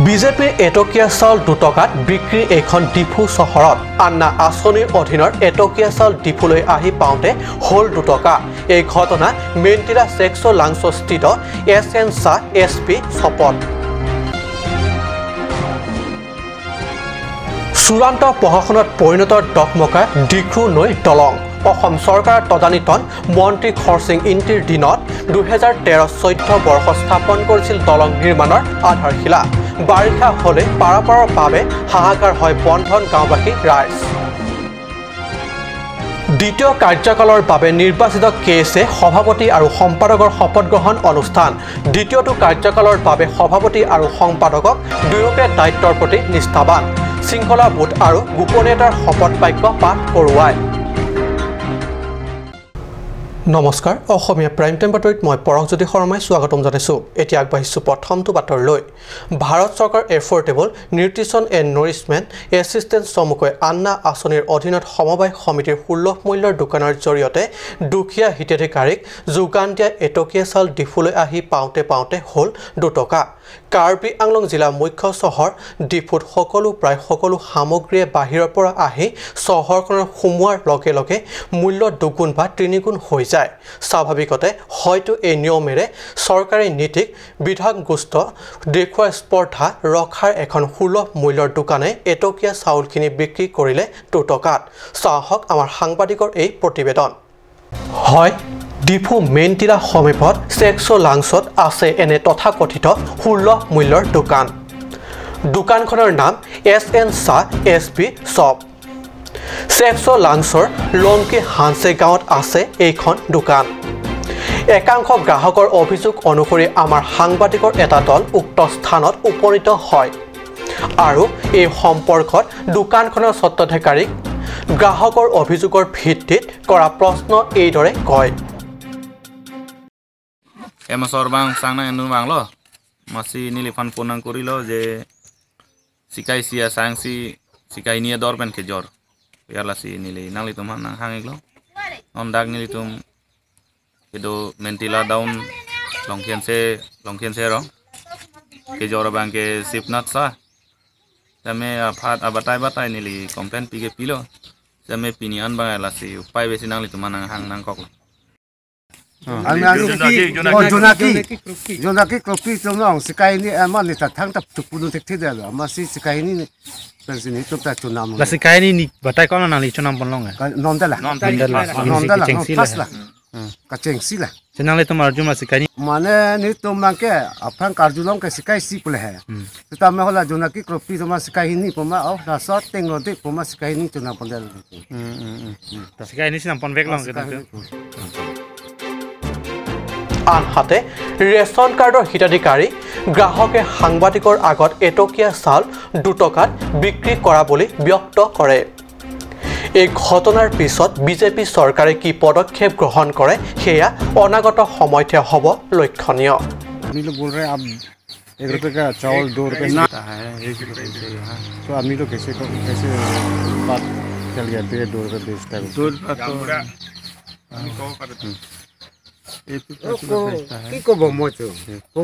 বিজেপিৰ এটকীয়া চাউল 2 টকাত বিক্ৰী এইখন ডিফু চহৰত। আন্না আঁচনিৰ অধীনৰ এটকীয়া চাউল ডিফুলৈ আহি পাওঁতে হ'ল 2 টকা। এই ঘটনা মেইনটিলা চেক্স লাংচস্থিত S N Shah S P চপত। চূড়ান্ত প্ৰশাসনত পৰিণত ডকমকা ডিখু নৈ দলং। অসম চৰকাৰৰ তদানীতন মন্ত্ৰী খৰসিং ইংতিৰ দিনত 2013-14 বৰ্ষ স্থাপন কৰিছিল দলং নিৰ্মাণৰ আধাৰশিলা। বাৰিষা হ'লে পাৰাপাৰৰ বাবে হাহাকাৰ হয় বন্ধন গাঁওবাসী ৰাইজ। দ্বিতীয় কাৰ্যকালৰ বাবে নিৰ্বাচিত কেছে সভাপতি আৰু সম্পাদকৰ শপত গ্ৰহণ অনুষ্ঠান। দ্বিতীয়টো কাৰ্যকালৰ বাবে সভাপতি আৰু সম্পাদকক দুয়োকে দায়িত্বৰ প্ৰতি নিষ্ঠাবান, শৃংখলাবোধ আৰু গোপনীয়তাৰ শপত বাক্য পাঠ কৰোৱায়। নমস্কাৰ, অসমীয়া প্ৰাইম টাইম বাতৰিত মই পৰশজ্যোতি শৰ্মাই স্বাগতম জনাইছোঁ। এতিয়া আগবাঢ়িছোঁ প্ৰথমটো বাতৰিলৈ। ভাৰত চৰকাৰ affordable nutrition and nourishment assistance চমুকৈ আন্না আঁচনিৰ অধীনত সমবায় সমিতিৰ সুলভ মূল্যৰ দোকানৰ জৰিয়তে দুখীয়া হিতাধিকাৰীক যোগান দিয়া এটকীয়া চাউল ডিফুলৈ আহি পাওঁতে পাওঁতে হ'ল 2 টকা। কাৰ্বি আংলং জিলা মুখ্য চহৰ ডিফুত প্ৰায় সকলো সামগ্ৰীয়ে বাহিৰৰ পৰা আহি চহৰখনত সোমোৱাৰ লগে লগে মূল্য দুগুণ বা তিনিগুণ হৈ যায়। স্বাভাৱিকতে হয়তো এই নিয়মেৰে চৰকাৰী নীতিক বিধানগুষ্ট দেখুওৱাৰ স্পৰ্ধা ৰখাৰ এখন সুলভ মূল্যৰ দোকানে এটকীয়া চাউলখিনি বিক্ৰী কৰিলে 2 টকাত। চাহক আমাৰ সাংবাদিকৰ এই প্ৰতিবেদন। হয়, ডিফু মেইনটিলা সমীপত চেক্স লাংচত আছে এনে তথাকথিত সুলভ মূল্যৰ দোকান। দোকানখনৰ নাম S N Shah S P shop. চেক্স লাংচৰ লংকি হানছে গাঁৱত আছে এইখন দোকান। একাংশ গ্ৰাহকৰ অভিযোগ অনুসৰি আমাৰ সাংবাদিকৰ এটা দল উক্ত স্থানত উপনীত হয় আৰু এই সম্পৰ্কত দোকানখনৰ স্বত্বাধিকাৰীক গ্ৰাহকৰ অভিযোগৰ ভিত্তিত কৰা প্ৰশ্ন এইদৰে কয়। Emasor bang sang nang nu bang lo masih nili fan ponang kori lo je sikai sia sang si sikai nia dor pen ke jor yar la si nili nang li tum nang hang lo on dag nili tum kedo mentila down longkien se ro ke jor bang ke sip nat sa jame phat abatai batai nili complain pi ke pi lo jame pinian bang la si upai besi nang li tum nang hang nang kok lo. Jonaki kropi chonong sikai ni ama ni ta thang ta punu thek the da ama si sikai ni pensi ni to ta chonam la sikai ni batai kon na li chonam pon long non da la non da la pas la ka cheng si la chenang le tumar juma sikai ni mane ni to mang ke aphan karjulong ke sikai si pule hai ta me hola jonaki kropi toma sikai ni poma au na so teng lo de poma sikai ni chonam pon da sikai ni sinam pon vek long ke ta। আনহাতে ration কাৰ্ডৰ হিতাধিকাৰী গ্ৰাহকে সাংবাদিকৰ আগত এটকীয়া চাউল 2 টকাত বিক্ৰী কৰা বুলি ব্যক্ত কৰে। এই ঘটনাৰ পিছত বিজেপি চৰকাৰে কি পদক্ষেপ গ্ৰহণ কৰে সেয়া অনাগত সময়তহে হ'ব লক্ষণীয়। 1 रुपये का चावल 2 रुपये है, तो आदमी लोग कैसे कैसे बात चल गया 2 रुपये बेचता है। 2 रुपये तो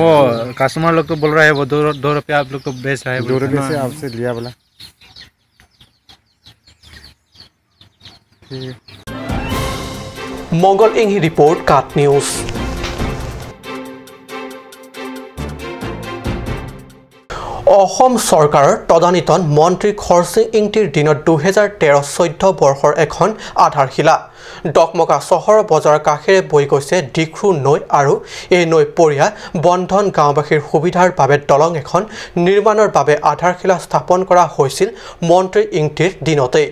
वो कस्टमर लोग तो बोल रहा है वो 2 रुपया आप लोग को बेच रहा है। 2 रुपये से आपसे लिया बोला। ठीक है। मंगल इंगी रिपोर्ट, काट न्यूज। অসম চৰকাৰৰ তদানীতন মন্ত্ৰী খৰসিং ইংতিৰ দিনত 2013-14 বৰ্ষৰ এখন আধাৰশিলা। ডকমকা চহৰৰ বজাৰৰ কাষেৰে বৈ গৈছে ডিখু নৈ আৰু এই নৈ পৰীয়া বন্ধন গাঁওবাসীৰ সুবিধাৰ বাবে দলং এখন নিৰ্মাণৰ বাবে আধাৰশিলা স্থাপন কৰা হৈছিল মন্ত্ৰী ইংতিৰ দিনতেই।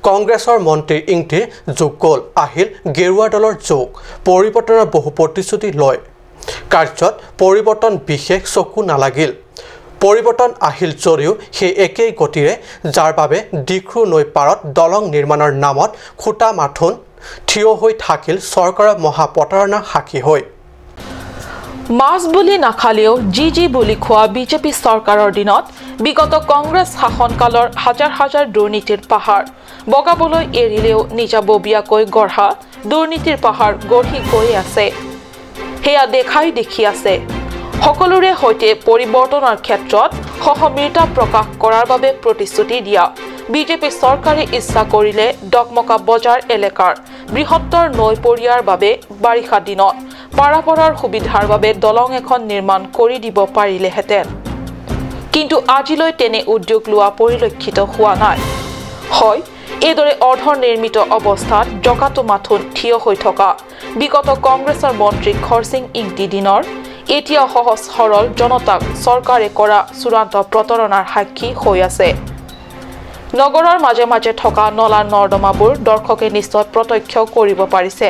কংগ্ৰেছৰ মন্ত্ৰী ইংতিৰ যোগ গ'ল, আহিল গেৰুৱা দলৰ যোগ। পৰিৱৰ্তনৰ বহু প্ৰতিশ্ৰুতি লয় কাৰ্যত পৰিৱৰ্তন বিশেষ চকু নালাগিল। পৰিৱৰ্তন আহিল যদিও সেই একেই গতিৰে, যাৰ বাবে ডিখু নৈ পাৰত দলং নিৰ্মাণৰ নামত খুঁটা মাথোন থিয় হৈ থাকিল চৰকাৰৰ মহাপ্ৰতাৰণাৰ সাক্ষী হৈ। মাছ বুলি নাখালেও জি জি বুলি খোৱা বিজেপি চৰকাৰৰ দিনত বিগত কংগ্ৰেছ শাসনকালৰ হাজাৰ হাজাৰ দুৰ্নীতিৰ পাহাৰ বগাবলৈ এৰিলেও নিজাববীয়াকৈ গঢ়া দুৰ্নীতিৰ পাহাৰ গঢ়ি গৈ আছে, সেয়া দেখাই দেখি আছে। সকলোৰে সৈতে পৰিৱৰ্তনৰ ক্ষেত্ৰত সহমৰ্মিতা প্ৰকাশ কৰাৰ বাবে প্ৰতিশ্ৰুতি দিয়া বিজেপি চৰকাৰে ইচ্ছা কৰিলে ডকমকা বজাৰ এলেকাৰ বৃহত্তৰ নৈপৰীয়াৰ বাবে বাৰিষা দিনত পাৰাপৰাৰ সুবিধাৰ বাবে দলং এখন নিৰ্মাণ কৰি দিব পাৰিলেহেঁতেন, কিন্তু আজিলৈ তেনে উদ্যোগ লোৱা পৰিলক্ষিত হোৱা নাই। হয়, এইদৰে অৰ্ধনিৰ্মিত অৱস্থাত জকাটো মাথোন থিয় হৈ থকা বিগত কংগ্ৰেছৰ মন্ত্ৰী খৰচিং ইংতি দিনৰ এতিয়া সহজ সৰল জনতাক চৰকাৰে কৰা চূড়ান্ত প্ৰতাৰণাৰ সাক্ষী হৈ আছে। নগৰৰ মাজে মাজে থকা নলা নৰ্দমাবোৰ দৰ্শকে নিশ্চয় প্ৰত্যক্ষ কৰিব পাৰিছে।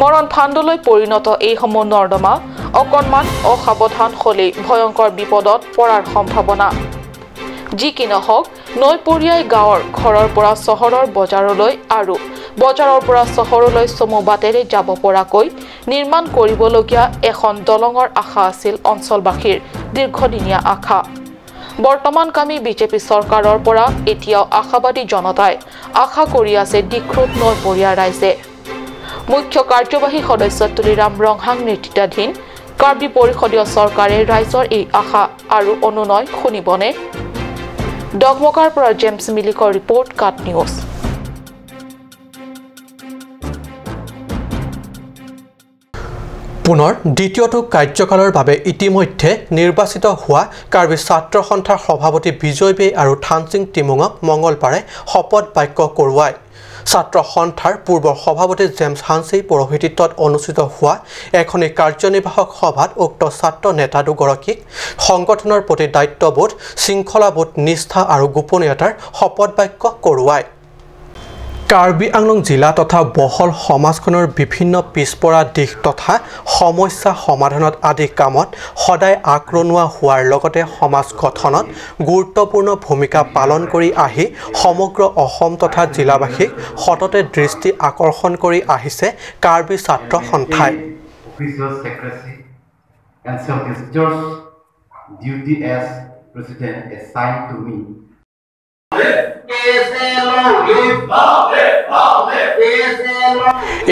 মৰণ ফান্দলৈ পৰিণত এইসমূহ নৰ্দমা অকণমান অসাৱধান হ'লেই ভয়ংকৰ বিপদত পৰাৰ সম্ভাৱনা। যি কি নহওক, নৈপৰীয়াই গাঁৱৰ ঘৰৰ পৰা চহৰৰ বজাৰলৈ আৰু বজাৰৰ পৰা চহৰলৈ চমু বাটেৰে যাব পৰাকৈ নিৰ্মাণ কৰিবলগীয়া এখন দলঙৰ আশা আছিল অঞ্চলবাসীৰ দীৰ্ঘদিনীয়া আশা। বৰ্তমানকামী বিজেপি চৰকাৰৰ পৰা এতিয়াও আশাবাদী জনতাই আশা কৰি আছে ডিখ্ৰুত নৈপৰীয়া ৰাইজে। মুখ্য কাৰ্যবাহী সদস্য তুলিৰাম ৰংহাং নেতৃত্বাধীন কাৰ্বি পৰিষদীয় চৰকাৰে ৰাইজৰ এই আশা আৰু অনুনয় শুনিবনে? ডকমকাৰ পৰা জেমছ মিলিকৰ ৰিপৰ্ট, কাট নিউজ। পুনৰ দ্বিতীয়টো কাৰ্যকালৰ বাবে ইতিমধ্যে নিৰ্বাচিত হোৱা কাৰ্বি ছাত্ৰ সন্থাৰ সভাপতি বিজয় বে আৰু থানচিং টিমুঙক মঙলবাৰে শপত বাক্য কৰোৱায়। ছাত্ৰ সন্থাৰ পূৰ্বৰ সভাপতি জেমছ হানছেই পৌৰোহিত্যত অনুষ্ঠিত হোৱা এখনি কাৰ্যনিৰ্বাহক সভাত উক্ত ছাত্ৰ নেতা দুগৰাকীক সংগঠনৰ প্ৰতি দায়িত্ববোধ, শৃংখলাবোধ, নিষ্ঠা আৰু গোপনীয়তাৰ শপত বাক্য কৰোৱায়। কাৰ্বি আংলং জিলা তথা বহল সমাজখনৰ বিভিন্ন পিছপৰা দিশ তথা সমস্যা সমাধানত আদি কামত সদায় আগৰণুৱা হোৱাৰ লগতে সমাজ গঠনত গুৰুত্বপূৰ্ণ ভূমিকা পালন কৰি আহি সমগ্ৰ অসম তথা জিলাবাসীক সততে দৃষ্টি আকৰ্ষণ কৰি আহিছে কাৰ্বি ছাত্ৰ সন্থাই।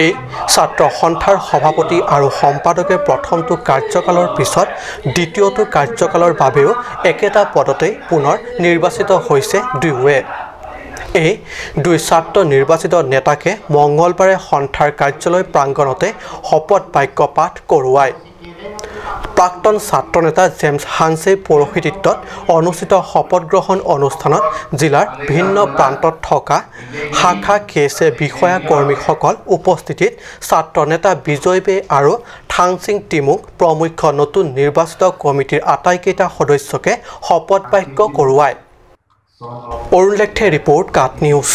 এই ছাত্ৰ সন্থাৰ সভাপতি আৰু সম্পাদকে প্ৰথমটো কাৰ্যকালৰ পিছত দ্বিতীয়টো কাৰ্যকালৰ বাবেও একেটা পদতেই পুনৰ নিৰ্বাচিত হৈছে দুয়োৱে। এই দুই ছাত্ৰ নিৰ্বাচিত নেতাকে মঙলবাৰে সন্থাৰ কাৰ্যালয় প্ৰাংগণতে শপত বাক্য পাঠ কৰোৱায়। প্ৰাক্তন ছাত্ৰ নেতা জেমছ হানছেই পৌৰোহিত্যত অনুষ্ঠিত শপত গ্ৰহণ অনুষ্ঠানত জিলাৰ ভিন্ন প্ৰান্তত থকা শাখা কেছে বিষয়া কৰ্মীসকল উপস্থিতিত ছাত্ৰ নেতা বিজয় বে আৰু থাংচিং টিমুক প্ৰমুখ্য নতুন নিৰ্বাচিত কমিটিৰ আটাইকেইটা সদস্যকে শপত বাক্য কৰোৱায়। অৰুণ লেখথে ৰিপৰ্ট, কাট নিউজ।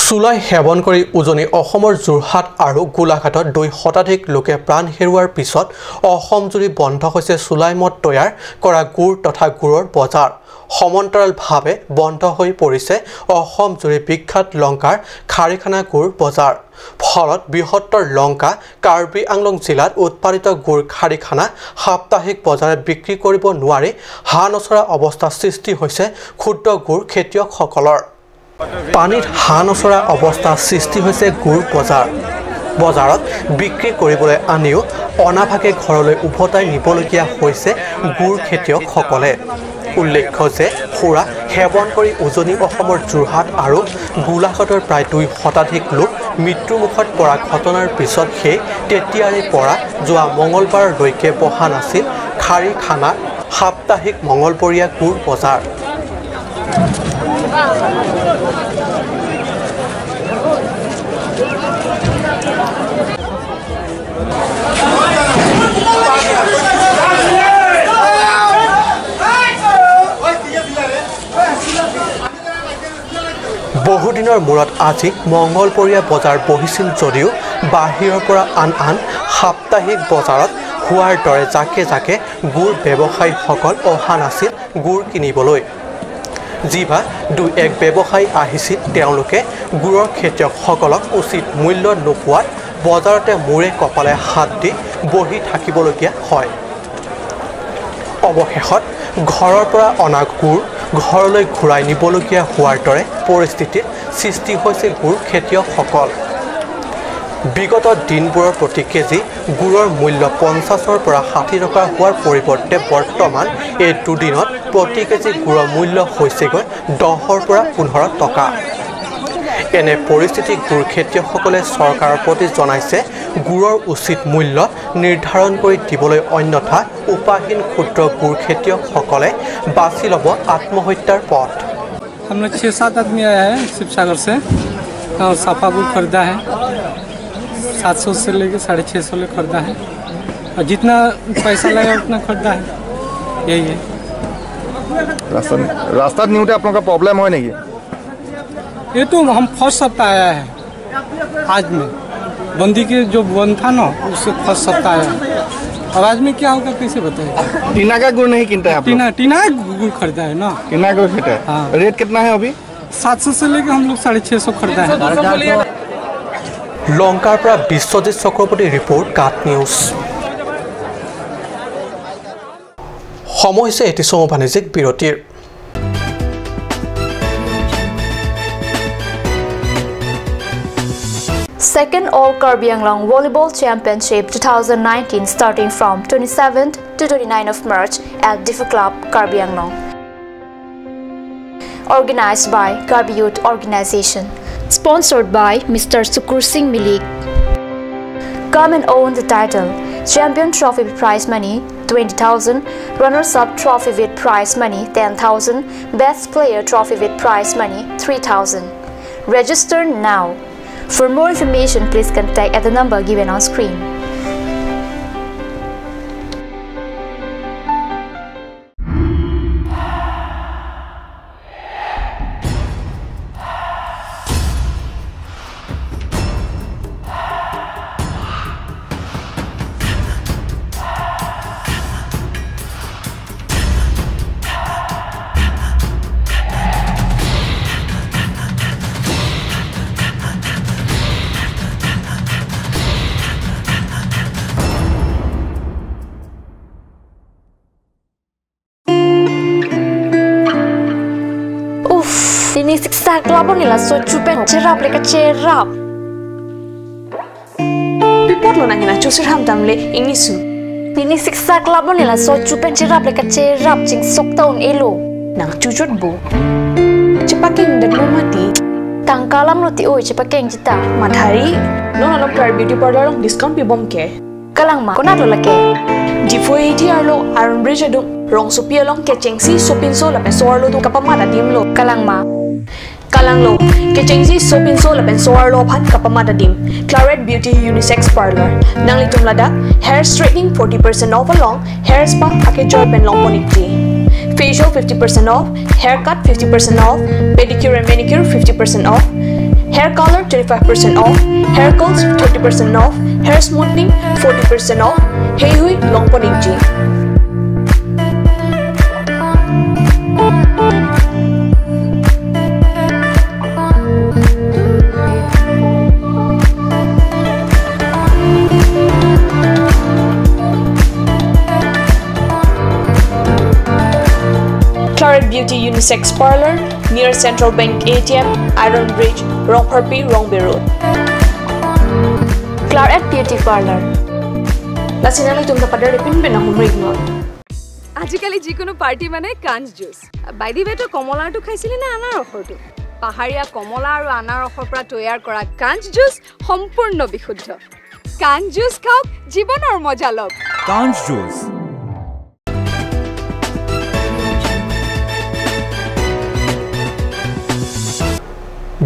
চুলাই সেৱন কৰি উজনি অসমৰ যোৰহাট আৰু গোলাঘাটত 2 শতাধিক লোকে প্ৰাণ হেৰুওৱাৰ পিছত অসমজুৰি বন্ধ হৈছে চুলাই মদ তৈয়াৰ কৰা গুড় তথা গুড়ৰ বজাৰ। সমান্তৰালভাৱে বন্ধ হৈ পৰিছে অসমজুৰি বিখ্যাত লংকাৰ খাৰিখানা গুড় বজাৰ। ফলত বৃহত্তৰ লংকা কাৰ্বি আংলং জিলাত উৎপাদিত গুড় খাৰিখানা সাপ্তাহিক বজাৰত বিক্ৰী কৰিব নোৱাৰি হাঁহ নচৰা অৱস্থা সৃষ্টি হৈছে ক্ষুদ্ৰ গুড় খেতিয়কসকলৰ। পানীত হাঁহ নচৰা অৱস্থা সৃষ্টি হৈছে গুড় বজাৰ। বজাৰত বিক্ৰী কৰিবলৈ আনিও অনাভাগে ঘৰলৈ উভতাই নিবলগীয়া হৈছে গুড় খেতিয়কসকলে। উল্লেখ্য যে সুৰা সেৱন কৰি উজনি অসমৰ যোৰহাট আৰু গোলাঘাটৰ প্ৰায় 2 শতাধিক লোক মৃত্যুমুখত পৰা ঘটনাৰ পিছত সেই তেতিয়াৰে পৰা যোৱা মঙলবাৰলৈকে বহা নাছিল খাৰিখানা সাপ্তাহিক মঙলবৰীয়া গুড় বজাৰ। বহুদিনৰ মূৰত আজি মঙলবৰীয়া বজাৰ বহিছিল যদিও বাহিৰৰ পৰা আন আন সাপ্তাহিক বজাৰত হোৱাৰ দৰে জাকে জাকে গুড় ব্যৱসায়ীসকল অহা নাছিল গুড় কিনিবলৈ। যিবা দুই এক ব্যৱসায়ী আহিছিল তেওঁলোকে গুড়ৰ খেতিয়কসকলক উচিত মূল্য নোপোৱাত বজাৰতে মূৰে কপালে হাত দি বহি থাকিবলগীয়া হয়। অৱশেষত ঘৰৰ পৰা অনা গুড় ঘৰলৈ ঘূৰাই নিবলগীয়া হোৱাৰ দৰে পৰিস্থিতিৰ সৃষ্টি হৈছে গুড় খেতিয়কসকল। বিগত দিনবোৰৰ প্ৰতি কেজি গুড়ৰ মূল্য 50ৰ পৰা 60 টকা হোৱাৰ পৰিৱৰ্তে বৰ্তমান এই দুদিনত প্ৰতি কেজি গুড়ৰ মূল্য হৈছেগৈ 10ৰ পৰা 15 টকা। এনে পৰিস্থিতি গুড় খেতিয়কসকলে চৰকাৰৰ প্ৰতি জনাইছে গুড়ৰ উচিত মূল্য নিৰ্ধাৰণ কৰি দিবলৈ, অন্যথা উপাহীন ক্ষুদ্ৰ গুড় খেতিয়কসকলে বাছি ল'ব আত্মহত্যাৰ পথ। हम लोग 6-7 आदमी आया है शिवसागर से और साफा गुड़ खरीदा है 700 से लेके 650 ले खरीदा है और जितना पैसा लगा उतना खरीदा है, यही है। रास्ता नियोते आप लोगों का प्रॉब्लम है नहीं? ये तो हम फर्स्ट सप्ताह आया है, आज में बंदी के जो बंद था ना उससे फर्स्ट सप्ताह आया है और आज में क्या होगा कैसे बताएं। टीना का गुड़ नहीं किनता है आप लोग? टीना गुड़ खरीदा है ना। टीना गुड़ खरीदा है। हाँ। रेट कितना है अभी? 700 से लेके हम लोग 650 खरीदा है। लंकार পৰা বিশ্বজিৎ চক্ৰৱৰ্তী ৰিপৰ্ট, কাট নিউজ। সময় হৈছে এটি চমু বাণিজ্যিক বিৰতিৰ। Second All Karbi Anglong Volleyball Championship 2019 starting from 27th to 29th of March at Diffu Club, Karbi Anglong. Organized by Karbi Youth Organization. Sponsored by Mr. Sukur Singh Milik. Come and own the title. Champion trophy with prize money 20,000, runners-up trophy with prize money 10,000, best player trophy with prize money 3,000. Register now. For more information, please contact at the number given on screen. Ini siksa kelabon nila so cupen cerap leka cerap. Pipot lo nangina chusir ham tamle ingisu. Ini siksa kelabon nila so cupen cerap leka cerap jing sok taun elo. Nang cucut bu. Cepaking dan lo mati. Tangkalam lo ti oi cepakeng cita. Madhari lo nalok tar beauty parlor long discount pibom ke. Kalang ma konat lo lake. Difo ATR lo Iron Bridge adung rong sopi along kechengsi sopinso la pensor lo tu kapamata dim lo. Kalang ma. Kalang lo kechengsi sopinso la pensor lo phan kapamata dim. Claret Beauty Unisex Parlor nangli tum lada hair straightening 40% off along hair spa ake joy pen long ponikti. Facial 50% off, haircut 50% off, pedicure and manicure 50% off, hair color 25% off, hair curls 30% off, hair smoothing 40% off. Hey hui long ponikji. Claret Beauty Unisex Parlor near Central Bank ATM, Iron Bridge, Rongpharpi, Rongbe Road. Claret Beauty Parlor. Lasinali tumta padare pin pin humrig no. আজিকালি যিকোনো party মানে কাঞ্চ juice. By the ৱে, তই কমলাৰটো খাইছিলি নে আনাৰসৰটো? পাহাৰীয়া কমলা আৰু আনাৰসৰ পৰা তৈয়াৰ কৰা কাঞ্চ জুচ সম্পূৰ্ণ বিশুদ্ধ। কাঞ্চ জুচ খাওক, জীৱনৰ মজা লওক। কাঞ্চ জুচ।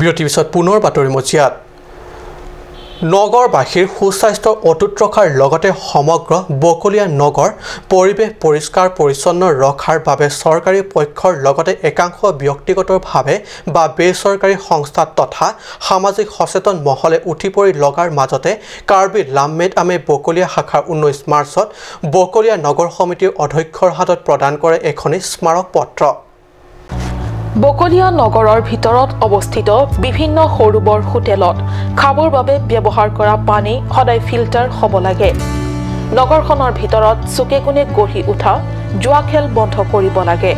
বিৰতিৰ পিছত পুনৰ বাতৰি মজিয়াত। নগৰবাসীৰ সুস্বাস্থ্য অটুট ৰখাৰ লগতে সমগ্ৰ বকলীয়া নগৰ পৰিৱেশ পৰিষ্কাৰ পৰিচ্ছন্ন ৰখাৰ বাবে চৰকাৰী পক্ষৰ লগতে একাংশ ব্যক্তিগতভাৱে বা বেচৰকাৰী সংস্থা তথা সামাজিক সচেতন মহলে উঠি পৰি লগাৰ মাজতে কাৰ্বি লামমেদ আমে বকলীয়া শাখাৰ 19 মাৰ্চত বকলীয়া নগৰ সমিতিৰ অধ্যক্ষৰ হাতত প্ৰদান কৰে এখনি স্মাৰক পত্ৰ। বকলীয়া নগৰৰ ভিতৰত অৱস্থিত বিভিন্ন সৰু বৰ হোটেলত খাবৰ বাবে ব্যৱহাৰ কৰা পানী সদায় ফিল্টাৰ হ'ব লাগে। নগৰখনৰ ভিতৰত চুকে কোণে গঢ়ি উঠা জুৱা খেল বন্ধ কৰিব লাগে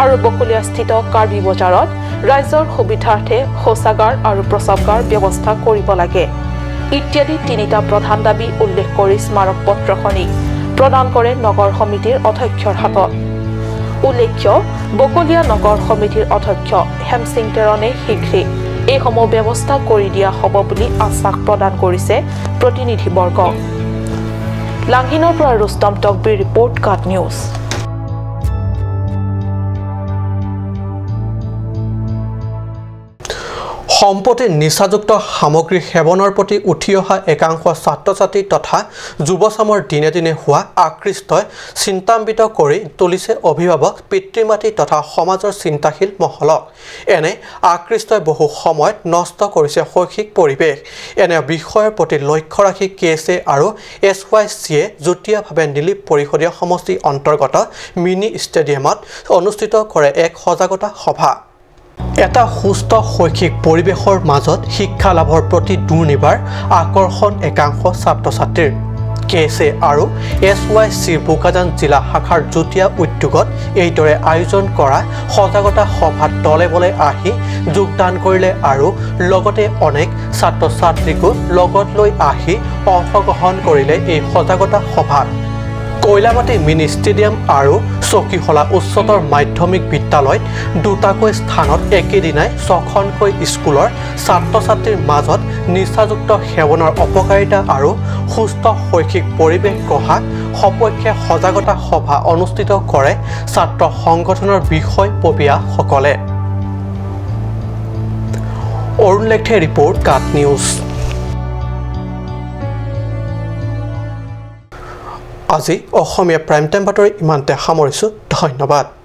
আৰু বকলীয়াস্থিত কাৰ্বি বজাৰত ৰাইজৰ সুবিধাৰ্থে শৌচাগাৰ আৰু প্ৰস্ৰাৱগাৰ ব্যৱস্থা কৰিব লাগে। ইত্যাদি তিনিটা প্ৰধান দাবী উল্লেখ কৰি স্মাৰক পত্ৰখনি প্ৰদান কৰে নগৰ সমিতিৰ অধ্যক্ষৰ হাতত। উল্লেখ্য, বকলীয়া নগৰ সমিতিৰ অধ্যক্ষ হেমসিং টেৰণে শীঘ্ৰেই এইসমূহ ব্যৱস্থা কৰি দিয়া হ'ব বুলি আশ্বাস প্ৰদান কৰিছে প্ৰতিনিধিবৰ্গক। লাংহিনৰ পৰা ৰুস্তম টকবিৰ ৰিপৰ্ট, কাট নিউজ। সম্প্ৰতি নিচাযুক্ত সামগ্ৰী সেৱনৰ প্ৰতি উঠি অহা একাংশ ছাত্ৰ ছাত্ৰী তথা যুৱচামৰ দিনে দিনে হোৱা আকৃষ্টই চিন্তান্বিত কৰি তুলিছে অভিভাৱক, পিতৃ মাতৃ তথা সমাজৰ চিন্তাশীল মহলক। এনে আকৃষ্টই বহু সময়ত নষ্ট কৰিছে শৈক্ষিক পৰিৱেশ। এনে বিষয়ৰ প্ৰতি লক্ষ্য ৰাখি কে এছ এ আৰু এছ ৱাই চিয়ে যুটীয়াভাৱে নিলিপ পৰিষদীয় সমষ্টিৰ অন্তৰ্গত মিনি ষ্টেডিয়ামত অনুষ্ঠিত কৰে এক সজাগতা সভা। এটা সুস্থ শৈক্ষিক পৰিৱেশৰ মাজত শিক্ষা লাভৰ প্ৰতি দুৰ্নিবাৰ আকৰ্ষণ একাংশ ছাত্ৰ ছাত্ৰীৰ। কে এছ এ আৰু এছ ৱাই চিৰ বোকাজান জিলা শাখাৰ যুটীয়া উদ্যোগত এইদৰে আয়োজন কৰা সজাগতা সভাত দলে বলে আহি যোগদান কৰিলে আৰু লগতে অনেক ছাত্ৰ ছাত্ৰীকো লগত লৈ আহি অংশগ্ৰহণ কৰিলে এই সজাগতা সভাত। কয়লামাটি মিনি ষ্টেডিয়াম আৰু চকীহলা উচ্চতৰ মাধ্যমিক বিদ্যালয়ত দুটাকৈ স্থানত একেদিনাই ছখনকৈ স্কুলৰ ছাত্ৰ ছাত্ৰীৰ মাজত নিচাযুক্ত সেৱনৰ অপকাৰিতা আৰু সুস্থ শৈক্ষিক পৰিৱেশ গঢ়া সপক্ষে সজাগতা সভা অনুষ্ঠিত কৰে ছাত্ৰ সংগঠনৰ বিষয়ববীয়াসকলে। অৰুণ লেখে ৰিপৰ্ট, কাট নিউজ। আজি অসমীয়া প্ৰাইম টাইম বাতৰি ইমানতে সামৰিছোঁ। ধন্যবাদ।